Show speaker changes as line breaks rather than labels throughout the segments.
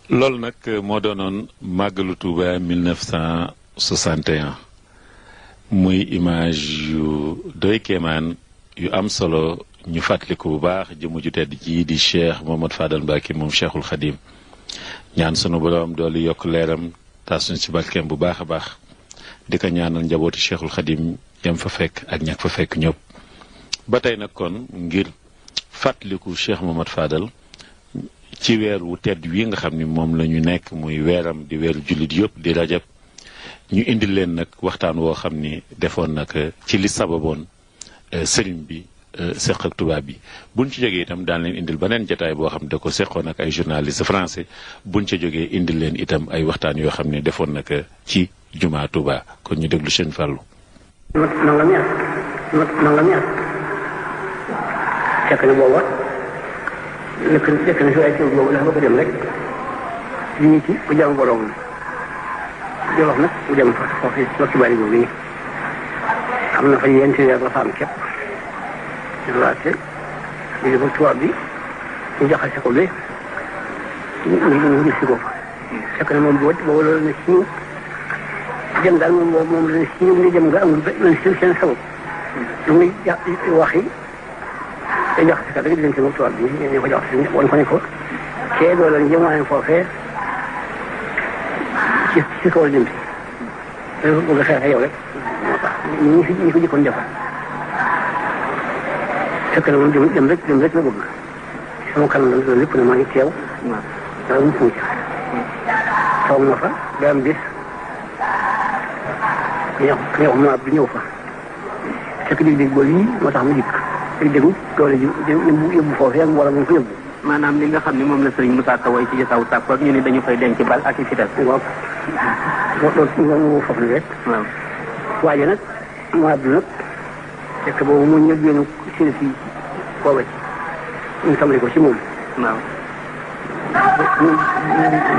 loolu nag moo doonoon màggalu Tuuba 1961 muy image yu doy kéemaan yu am solo ñu fàttaliku bu baax jëmu ju tedd ji di Cheikh Mouhamadou Fadal Mbacké moom Cheikhul Khadim ñaan sunu borom doolu yokk leeram taasuñ ci barkeem bu baax a baax di ko ñaanal njabootu Cheikhul Khadim yam fa fekk ak ñàkk fa fekk ñëpp ba tey nag kon ngir fàttaliku Cheikh Mouhamadou Fadal ci weer wu tedd wi nga xam ni moom la ñu nekk muy weeram di weeru jullit yëpp di rajab ñu indil leen nag waxtaan woo xam ni defoon nag ci li sababoon sëriñ bi seq ak tubaab bi buñ ci jógee itam daan leen indil beneen jotaay boo xam ne da ko seqoon ak ay journaliste français buñ ca jógee indil leen itam ay waxtaan yoo xam ne defoon nag ci jumaa Tuuba kon ñu déglu seen fàllu
fekk na booba nekk na si waaye boobu dafa bëgg dem rek li ñu ci ku jàmm borom jolof nag mu dem fa foofu ci bari boobu yi am na fa yenti weer la fa am képp waate lii ba tubaab bi ñu jaxase ko ba ñu gis ko fa fekk na moom boobu loolu na si ñu dem daal moom la si ñu dem nga amul benn seen sabab lu muy wax yi te jox si kat rek di leen si moom tubaab bi ñu ko jox si wan ko ne ko kee doo leen jëmwaane foofee ci kaw jëm si te bëgg a xeex yow rek moo tax ñi ko jëkkoon defal fekk na moom dem rek la bëgg sama kanam la loolu lépp ne maa ngi teew dara mu fuuc toog na fa ba am bis ku ñëw ma bi ñëw fa fekk dig bool yi moo tax mu dikk dégg doole ji yóbbu foofu ak wala mu ko yóbbu
maanaam li nga xam ne moom la Sëriñ Moussa Ka woy ci Jasaawu Tàkk ak ñu ne dañu fay denc bal ak i fital
waaw loolu foofu ni rek
waaw
waaye nag mu àddu nag fekk boobu mu ñëw génn seen fii booba ci ñu tàmbali ko ci moom
waaw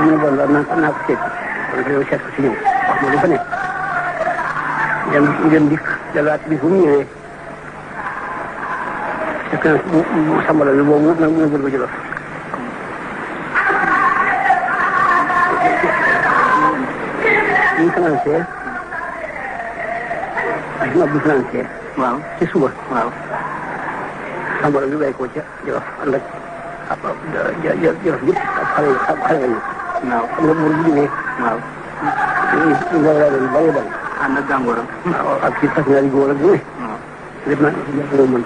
ñu bon la naa ko seet wala seet ko ci ñëw wax ma lu fa nekk dem dikk dalaat bis bu mu ñëwee fekk na mu sambala bi boobu nag mu gën ko jëloon ñu financé ma bu financé
waaw
ci suba
waaw
sambala bi bàyyi ko ca Jolof ànd ak Jolof yëpp ak xale yi
waaw
xam nga buur bu jógee
waaw
ñu laa doon bari bari
ànd ak gàngooram
waaw ak ci fas ñaari góor ak bu ne
waaw
lépp naa mën